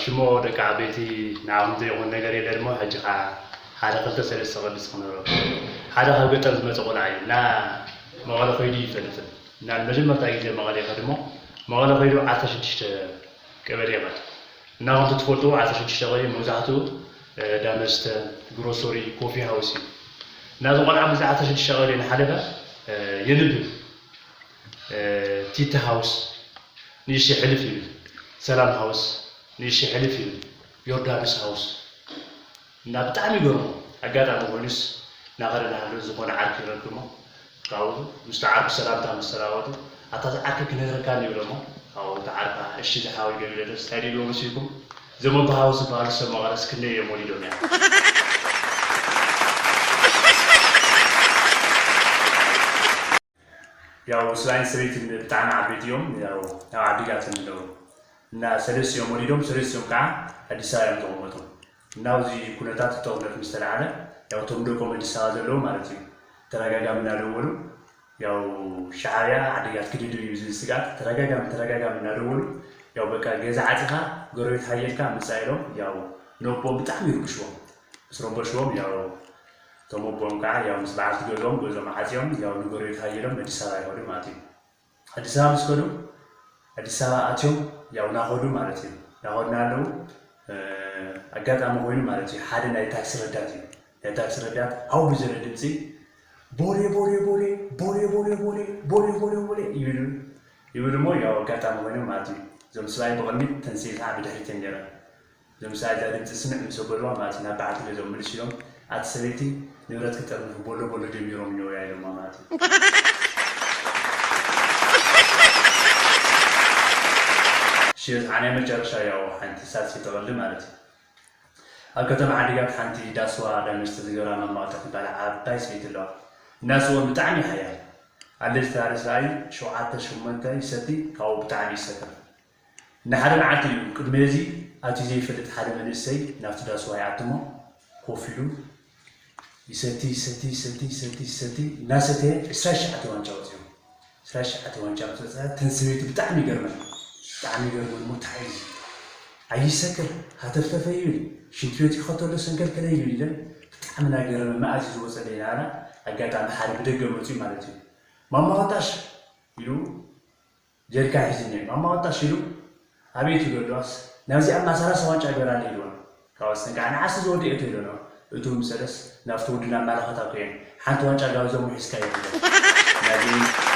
ሽሞ ደቂ ዓበይቲ ንዓኹም ዘይኹን ነገር የለን እሞ፣ ሕጂ ኸዓ ሓደ ክልተ ሰለስተ ቅዱስ ክነግረኩም። ሓደ ካብ ገጠር ዝመፀ ቆልዓ እዩ እና መቐለ ከይዱ ይፈልጥን እና ንመጀመርታ ግዜ መቐለ ይኸድ እሞ፣ መቐለ ከይዱ ዓሰርተ ሽዱሽተ ቀበሌ ይኸድ እና፣ ከምቲ ትፈልጥዎ ዓሰርተ ሽዱሽተ ቀበሌ መብዛሕትኡ እንዳ መስተ፣ ግሮሶሪ፣ ኮፊ ሃውስ እዩ እና፣ እዚ ቆልዓ ብዚ ዓሰርተ ሽዱሽተ ቀበሌ እናሓለፈ የንብብ። ቲቲ ሃውስ ንእሽተይ ሕልፍ ይብል፣ ሰላም ሃውስ ንእሽተይ ሕልፍ ይብል፣ ዮርዳኖስ ሃውስ እና ብጣዕሚ ይገርሞ። ኣጋጣሚ ኮይኑስ እናኸደ እናሃለወ ዝኾነ ዓርኪ ይረክብ እሞ፣ ካብኡ ምስቲ ዓርኪ ሰላምታ ምስ ተለዋወጡ፣ ኣታ እዚ ዓርኪ ክነግረካ እንዲ ይብሎ እሞ፣ ካብኡ እቲ ዓርካ እሺ ዝሓወይ ገቢለለስ እንታይ ድዩ መሲልኩም፣ ዘመንኩ ሃውስ ዝበሃሉ ሰብ መቐለስ ክንደይ እዮም ወሊዶም እያ። ያው ስላይን ሰበይትን ብጣዕሚ ዓበይቲ እዮም። ያው ኣብ ዓዲጋትን ኣለዉ እና ሰለስቲኦም ወሊዶም፣ ሰለስቲኦም ከዓ ኣዲስ ኣበባ እዮም ተቐመጡ እና ኣብዚ ኩነታት እተቕደት ምስ ተላዓለ ያው እቶም ደቆም ኣዲስ ኣበባ ዘለዉ ማለት እዩ ተረጋጋሚ እናደወሉ ያው ሻዕብያ ዓዲጋት ክድድብ እዩ ብዝብል ስግኣት ተረጋጋሚ ተረጋጋሚ እናደወሉ ያው በቃ ገዛ ዓፂኻ ጎረቤት ሃየልካ ምፃ ኢሎም ያው ነቦም ብጣዕሚ ይርብሽዎም። ምስ ረበሽዎም ያው እቶም ኣቦኦም ከዓ ያው ምስ በዓልቲ ገዝኦም ገዝኦም ዓፅዮም ያው ንጎረቤት ሃየሎም ኣዲስ ኣበባ ይኸዱ ማለት እዩ። ኣዲስ ኣበባ ምስ ከዱ ኣዲስ ኣበባ ኣትዮም ያው ናኸዱ ማለት እዩ። ናኸዱ እናለዉ ኣጋጣሚ ኮይኑ ማለት እዩ ሓደ ናይ ታክሲ ረዳት እዩ። ናይ ታክሲ ረዳት ዓው ብዝበለ ድምፂ ቦሌ ቦሌ ቦሌ ቦሌ ቦሌ ቦሌ ቦሌ ቦሌ ቦሌ ይብል ይብል እሞ ያው ኣጋጣሚ ኮይኖም ማለት እዩ። እዞም ስብኣይ ብቕድሚት ተንስኤ ከዓ ብድሕሪት እዮም ነይረን። እዞም ሰብኣይ እዛ ድምፂ ስምዕ ምስ ኣበልዋ ማለት እዩ ናብ በዓልቲ ገዝኦም ምልስ ኢሎም፣ ኣቲ ሰበይቲ ንብረት ክጠርንፉ ቦሎ ቦሎ ጀሚሮም እኒኦ እያ ኢሎማ ማለት እዩ። እሺ፣ እዚ ናይ መጨረሻ ያው ሓንቲ ሳልሰይቲ ቀልዲ ማለት እዩ። ኣብ ከተማ ዓዲግራት ሓንቲ ዳስዋ ዳመሽተ ዝገብራ ማማ ወጣ ትበሃል ዓባይ ሰበይቲ ኣለዋ። እናስወን ብጣዕሚ ሓያል ኣለች። ተራሪ ሰብኣይ ሸውዓተ ሸሞንተ ይሰቲ ካብኡ ብጣዕሚ ይሰክር። ንሓደ መዓልቲ እዩ ቅድሚ እዚ ኣትዩ ዘይፈልጥ ሓደ መንእሰይ ናብቲ ዳስዋ ይኣትሞ ኮፍ ኢሉ ይሰቲ ይሰቲ ይሰቲ ይሰቲ ይሰቲ እናሰተየ ዕስራ ትሽዓተ ዋንጫ ኣውፂኡ። ዕስራ ትሽዓተ ዋንጫ ምስ ወፀአ እተን ሰበይቲ ብጣዕሚ ይገርመን። ብጣዕሚ ይገርመን እሞ እንታይ እዩ እዚ? ኣይሰክር ሃተፍተፈ ይብል ሽንቲ ቤት ይኸተሎ ሰንከልከለ ይብል ኢለን ብጣዕሚ እናገረመ መኣዝ እዩ ዝወፀለይ ናበላ ኣጋጣሚ ሓደ ብደገ መፅኡ ማለት እዩ። ማማ ወጣሽ ኢሉ ጀሪካን ሒዙ እኒኦ። ማማ ወጣሽ ኢሉ ኣቤት ኢሉ ኣለዋስ ናብዚኣ እማ ሰላሳ ዋንጫ ገበራለይ ኢልዋ። ካብ ኣስተንካዕ ንዓስ ዝወደኤቶ ኢለና እቱ ምሰለስ ናብቲ ወዲ ናብ ማላኸታ ኮይን ሓንቲ ዋንጫ ጋብዞም ሒዝካ ይብለ ናዚ